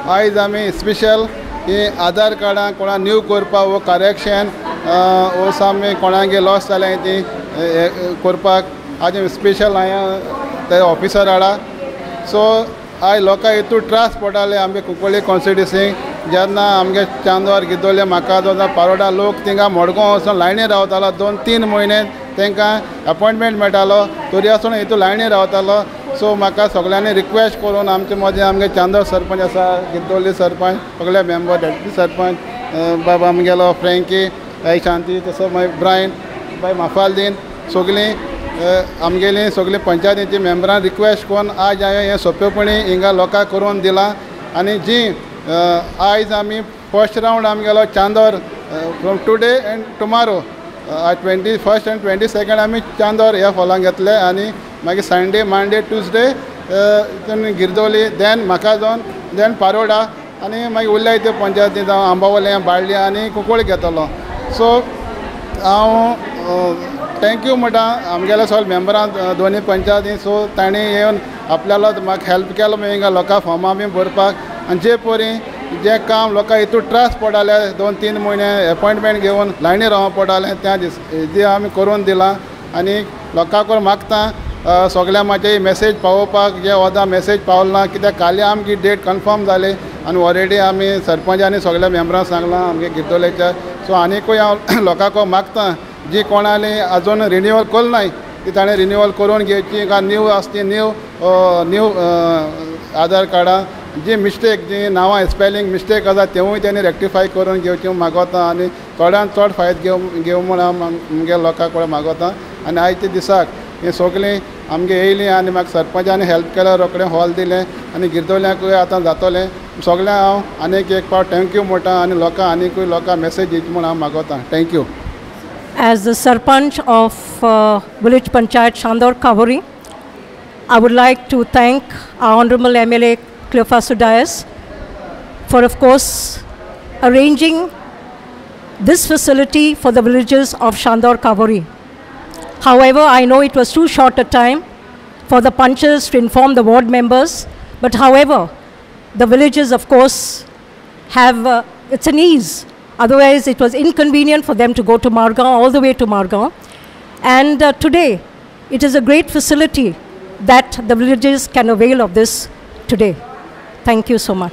आयज आमी स्पेशल ही आधार कार्डां कोणा न्यू करपाक वो करेक्शन वो सामने कोणागे लॉस जालें ती करपाक आज स्पेशल हांवें ते ऑफिसर हाडा. सो आयज लोकांक हितून त्रास पडटाले आमगे कुंकळ्ळी कॉन्स्टिट्युन्सीक. जेन्ना आमगे चांदोर गिदोले म्हाका पारोडा लोक थिंगा मडगांव वचून लायनी रावतालो 2-3 म्हयने तांकां अपॉयंटमेंट मेळटालो तरी आसून हितून लायनी रावतालो. सो म्हाका सगळ्यांनी रिक्वेस्ट करून आमचे मदीं आमगे चांदोर सरपंच आसा, गिदोली सरपंच, सगळे मेंबर, डेप्युटी सरपंच बाबा आमगेलो फ्रेंकी आई शांती, तसो मागीर ब्रायन बाय माफालदीन, सगळीं आमगेलीं सगळीं पंचायतीची मेंबरां रिक्वेस्ट करून आज हांवें हें सोंपेपणी हिंगा लोकांक करून दिलां. आनी जी आयज आमी फर्स्ट रावंड आमगेलो Chandor from today and tomorrow आज 21st and 22nd आमी चांदोर ह्या फॉलांक घेतले आनी मागीर Sunday Monday Tuesday Girdoli then Macazana then Paroda आनी मागीर उरल्या त्यो पंचायती जावं आंबावलें बाळ्ळी आनी कुंकळ्ळी घेतलो. सो हांव thank you म्हणटा आमगेल्या सगल्या मेंबरांक दोनी पंचायती. सो तांणी येवन आपल्यालो म्हाका हेल्प केलो हिंगा लोकांक फॉर्मां बी भरपाक आनी जे परी जें काम लोकांक हितून त्रास पडटाले 2-3 म्हयने अपॉयंटमेंट घेवन लायनी रावंक पडटालें त्या दीस जी आमी करून दिलां. आनी लोकांक मागता सगळ्या म्हाजे मॅसेज पावोवपाक जे ओदां मॅसेज पावल ना कित्याक काली आमची डेट कन्फर्म जाली आनी ऑलरेडी आमी सरपंचांनी सगळ्या मेंबरांक सांगलां आमगे गिरदोलेच्या. सो आनीकूय हांव लोकांक मागता जी कोणाली अजून रिन्युअल करूं नाय ती ताणें रिन्युअल करून घेवची काय न्यू आसा ती न्यू न्यू आधार कार्डां जी मिस्टेक जी नांवां स्पेलिंग मिस्टेक आसा तेवूय तेणी रेक्टिफाय करून घेवची मागोता आनी चडान चड फायदो घेवं म्हूण हांव आमगे लोकां कडेन मागोता. आनी आयच्या दिसाक हें सगळीं आमगे येयलीं आनी म्हाका सरपंचानी हेल्प केलो, रोखडें हॉल दिलें आनी गिरदोल्यांकूय आतां जातलें. सगळ्यांक हांव आनीक एक फावट thank you म्हणटा आनी लोकांक आनीकूय लोकांक मॅसेज दिवची म्हूण हांव मागोता. Thank you. As the Sarpanch of Village Panchayat Chandor Kavuri, I would like to thank our Honorable MLA Cleophas Dias for, of course, arranging this facility for the villages of Chandor Kavuri. However, I know it was too short a time for the punches to inform the ward members, but however, the villages, of course, have, it's an ease. Otherwise, it was inconvenient for them to go to Margao, all the way to Margao. And today, it is a great facility that the villages can avail of this today. Thank you so much.